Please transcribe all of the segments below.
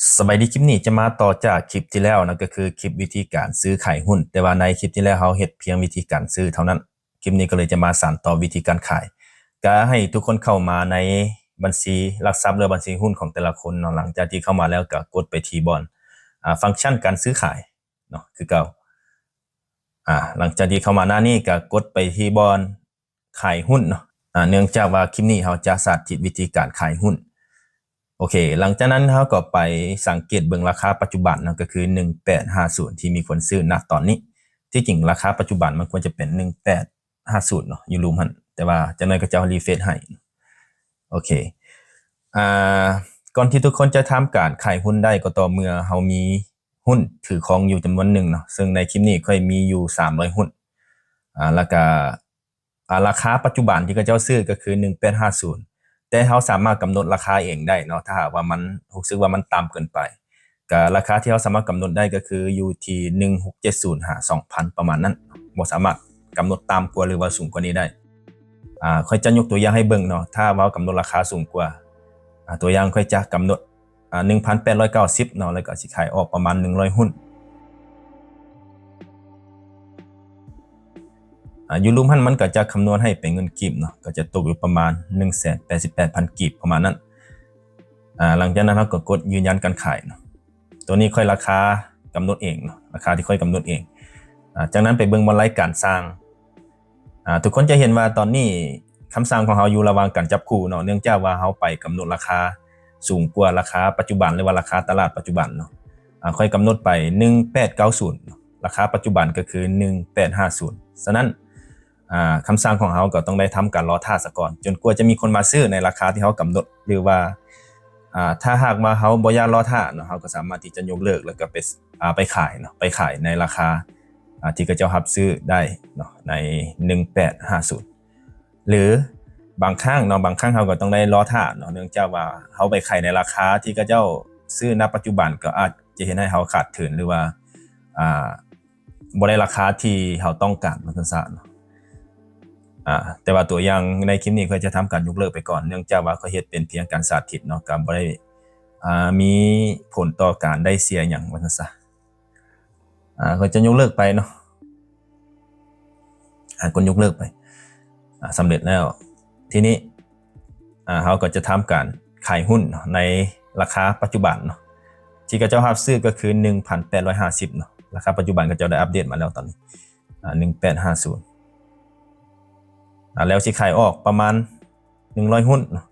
ສະບາຍດີ, ຄລິບນີ້ຈະມາຕໍ່ຈາກຄລິບທີ່ແລ້ວນະ ກໍຄືຄລິບວິທີການຊື້ຂາຍຫຸ້ນ, ແຕ່ວ່າໃນຄລິບທີ່ແລ້ວເຮົາເຮັດພຽງວິທີການຊື້ເທົ່ານັ້ນ. ຄລິບນີ້ກໍເລີຍຈະມາສານຕໍ່ວິທີການຂາຍ. ກະໃຫ້ທຸກຄົນເຂົ້າມາໃນບັນຊີຫຼັກຊັບ ຫຼື ບັນຊີຫຸ້ນຂອງແຕ່ລະຄົນເນາະ. ຫຼັງຈາກທີ່ເຂົ້າມາແລ້ວກໍກົດໄປທີ່ບ່ອນ ອາ ຟັງຊັນການຊື້ຂາຍເນາະ ຄືເກົ່າ. ອາ ຫຼັງຈາກທີ່ເຂົ້າມາໜ້ານີ້ກໍກົດໄປທີ່ບ່ອນ ຂາຍຫຸ້ນເນາະ. ອາ ເນື່ອງຈາກວ່າຄລິບນີ້ເຮົາຈະສາທິດວິທີການຂາຍຫຸ້ນ. ໂອເຄ, ຫຼັງຈາກນັ້ນເຮົາກໍໄປສັງເກດເບິ່ງລາຄາປັດຈຸບັນເນາະ, ກໍຄືໜຶ່ງແປດຫ້າສູນທີ່ມີຄົນຊື້ນະຕອນນີ້. ທີ່ຈິງລາຄາປັດຈຸບັນມັນຄວນຈະເປັນໜຶ່ງແປດຫ້າສູນເນາະ ຢູ່ລຸ່ມຫັ້ນ, ແຕ່ວ່າຈັກໜ້ອຍກໍຈະຣີເຟຣຊໃຫ້. ໂອເຄ, ອາ ກ່ອນທີ່ທຸກຄົນຈະທຳການຂາຍຫຸ້ນໄດ້ ກໍຕໍ່ເມື່ອເຮົາມີຫຸ້ນຖືຄອງຢູ່ຈຳນວນໜຶ່ງເນາະ, ເຊິ່ງໃນຄລິບນີ້ຂ້ອຍມີຢູ່ສາມຮ້ອຍຫຸ້ນ. ອາ ແລ້ວກະ ອາ ລາຄາປັດຈຸບັນທີ່ເຂົາເຈົ້າຊື້ກໍຄືໜຶ່ງແປດຫ້າສູນ, ແຕ່ເຮົາສາມາດກຳນົດລາຄາເອງໄດ້ເນາະ ຖ້າຫາກວ່າມັນ ຮູ້ສຶກວ່າມັນຕ່ຳເກີນໄປ. ກະລາຄາທີ່ເຮົາສາມາດກຳນົດໄດ້ກໍຄືຢູ່ທີ່ໜຶ່ງຫົກເຈັດສູນຫາສອງພັນ ປະມານນັ້ນ, ບໍ່ສາມາດກຳນົດຕ່ຳກວ່າ ຫຼືວ່າສູງກວ່ານີ້ໄດ້. ອາ ຂ້ອຍຈະຍົກຕົວຢ່າງໃຫ້ເບິ່ງເນາະ, ຖ້າເຮົາກຳນົດລາຄາສູງກວ່າ ອາ ຕົວຢ່າງຂ້ອຍຈະກຳນົດ ອາ ໜຶ່ງພັນແປດຮ້ອຍເກົ້າສິບເນາະ, ແລ້ວກໍຊິຂາຍອອກປະມານໜຶ່ງຮ້ອຍຫຸ້ນ. ອາ ຢູ່ລຸ່ມຫັ້ນມັນກໍຈະຄຳນວນໃຫ້ເປັນເງິນກີບເນາະ, ກໍຈະຕົກຢູ່ປະມານໜຶ່ງແສນແປດສິບແປດພັນກີບ ປະມານນັ້ນ. ອາ ຫຼັງຈາກນັ້ນເຮົາກໍກົດຢືນຢັນການຂາຍເນາະ. ຕົວນີ້ຂ້ອຍລາຄາກຳນົດເອງເນາະ, ລາຄາທີ່ຂ້ອຍກຳນົດເອງ. ອາ ຈາກນັ້ນໄປເບິ່ງບ່ອນລາຍການສັ່ງ. ອາ ທຸກຄົນຈະເຫັນວ່າຕອນນີ້ຄຳສັ່ງຂອງເຮົາຢູ່ລະຫວ່າງການຈັບຄູ່ເນາະ, ເນື່ອງຈາກວ່າເຮົາໄປກຳນົດລາຄາສູງກວ່າລາຄາປັດຈຸບັນ ຫຼືວ່າລາຄາຕະຫຼາດປັດຈຸບັນເນາະ. ອາ ຂ້ອຍກຳນົດໄປໜຶ່ງແປດເກົ້າສູນເນາະ, ລາຄາປັດຈຸບັນກໍຄືໜຶ່ງແປດຫ້າສູນ. ສະນັ້ນ ອາ ຄຳສັ່ງຂອງເຮົາກໍຕ້ອງໄດ້ທຳການລໍຖ້າສາກ່ອນ ຈົນກວ່າຈະມີຄົນມາຊື້ໃນລາຄາທີ່ເຮົາກຳນົດ ຫຼືວ່າ ອາ ຖ້າຫາກວ່າເຮົາບໍ່ຢາກລໍຖ້າເນາະ, ເຮົາກໍສາມາດທີ່ຈະຍົກເລີກ ແລ້ວກໍໄປ ອາ ໄປຂາຍເນາະ, ໄປຂາຍໃນລາຄາ ອາ ທີ່ເຂົາເຈົ້າຮັບຊື້ໄດ້ເນາະ ໃນໜຶ່ງແປດຫ້າສູນ. ຫຼືບາງຄັ້ງເນາະ, ບາງຄັ້ງເຮົາກໍຕ້ອງໄດ້ລໍຖ້າເນາະ, ເນື່ອງຈາກວ່າເຮົາໄປຂາຍໃນລາຄາທີ່ເຂົາເຈົ້າຊື້ນະປັດຈຸບັນ ກໍອາດຈະເຮັດໃຫ້ເຮົາຂາດທຶນ ຫຼືວ່າ ອາ ບໍ່ໄດ້ລາຄາທີ່ເຮົາຕ້ອງການ ວ່າຊັ້ນຊະເນາະ. ອາ ແຕ່ວ່າຕົວຢ່າງໃນຄລິບນີ້ຂ້ອຍຈະທຳການຍົກເລີກໄປກ່ອນ ເນື່ອງຈາກວ່າຂ້ອຍເຮັດເປັນພຽງການສາທິດເນາະ, ກໍບໍ່ໄດ້ ອາ ມີຜົນຕໍ່ການໄດ້ເສຍຫຍັງ ວ່າຊັ້ນຊະ. ອາ ຂ້ອຍຈະຍົກເລີກໄປເນາະ. ອາ ກົດຍົກເລີກໄປ. ອາ ສຳເລັດແລ້ວ. ທີນີ້ ອາ ເຮົາກໍຈະທຳການຂາຍຫຸ້ນເນາະ ໃນລາຄາປັດຈຸບັນເນາະ ທີ່ເຂົາເຈົ້າຮັບຊື້ກໍຄືໜຶ່ງພັນແປດຮ້ອຍຫ້າສິບເນາະ, ລາຄາປັດຈຸບັນເຂົາເຈົ້າໄດ້ອັບເດດມາແລ້ວຕອນນີ້ ອາ ໜຶ່ງແປດຫ້າສູນ. ອາ ແລ້ວຊິຂາຍອອກປະມານໜຶ່ງຮ້ອຍຫຸ້ນເນາະ.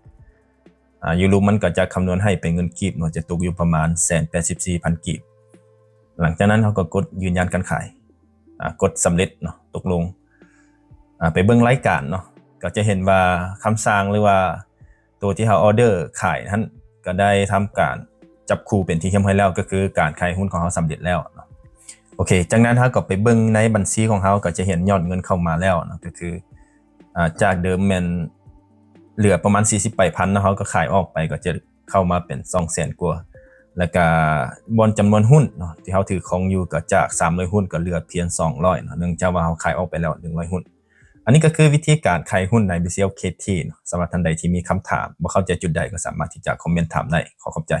ອາ ຢູ່ລຸ່ມມັນກໍຈະຄຳນວນໃຫ້ເປັນເງິນກີບເນາະ, ຈະຕົກຢູ່ປະມານແສນແປດສິບສີ່ພັນກີບ. ຫຼັງຈາກນັ້ນເຮົາກໍກົດຢືນຢັນການຂາຍ. ອາ ກົດສຳເລັດເນາະ, ຕົກລົງ. ອາ ໄປເບິ່ງລາຍການເນາະ, ກໍຈະເຫັນວ່າຄຳສັ່ງ ຫຼືວ່າໂຕທີ່ເຮົາອໍເດີຂາຍຫັ້ນ ກໍໄດ້ທຳການຈັບຄູ່ເປັນທີ່ຮຽບຮ້ອຍແລ້ວ, ກໍຄືການຂາຍຫຸ້ນຂອງເຮົາສຳເລັດແລ້ວເນາະ. ໂອເຄ, ຈາກນັ້ນເຮົາກໍໄປເບິ່ງໃນບັນຊີຂອງເຮົາ, ກໍຈະເຫັນຍອດເງິນເຂົ້າມາແລ້ວເນາະ, ກໍຄື ອາ ຈາກເດີມແມ່ນເຫຼືອປະມານສີ່ສິບປາຍພັນເນາະ, ເຮົາກໍຂາຍອອກໄປກໍຈະເຂົ້າມາເປັນສອງແສນກວ່າ, ແລ້ວກະບ່ອນຈຳນວນຫຸ້ນເນາະ ທີ່ເຮົາຖືຄອງຢູ່ ກໍຈາກສາມຮ້ອຍຫຸ້ນກໍເຫຼືອພຽງສອງຮ້ອຍເນາະ, ເນື່ອງຈາກວ່າເຮົາຂາຍອອກໄປແລ້ວໜຶ່ງຮ້ອຍຫຸ້ນ. ອັນນີ້ກໍຄືວິທີການຂາຍຫຸ້ນໃນ BCLKT ເນາະ. ສຳລັບທ່ານໃດທີ່ມີຄຳຖາມ ບໍ່ເຂົ້າໃຈຈຸດໃດ ກໍສາມາດທີ່ຈະຄອມເມັນຖາມໄດ້. ຂໍຂອບໃຈ.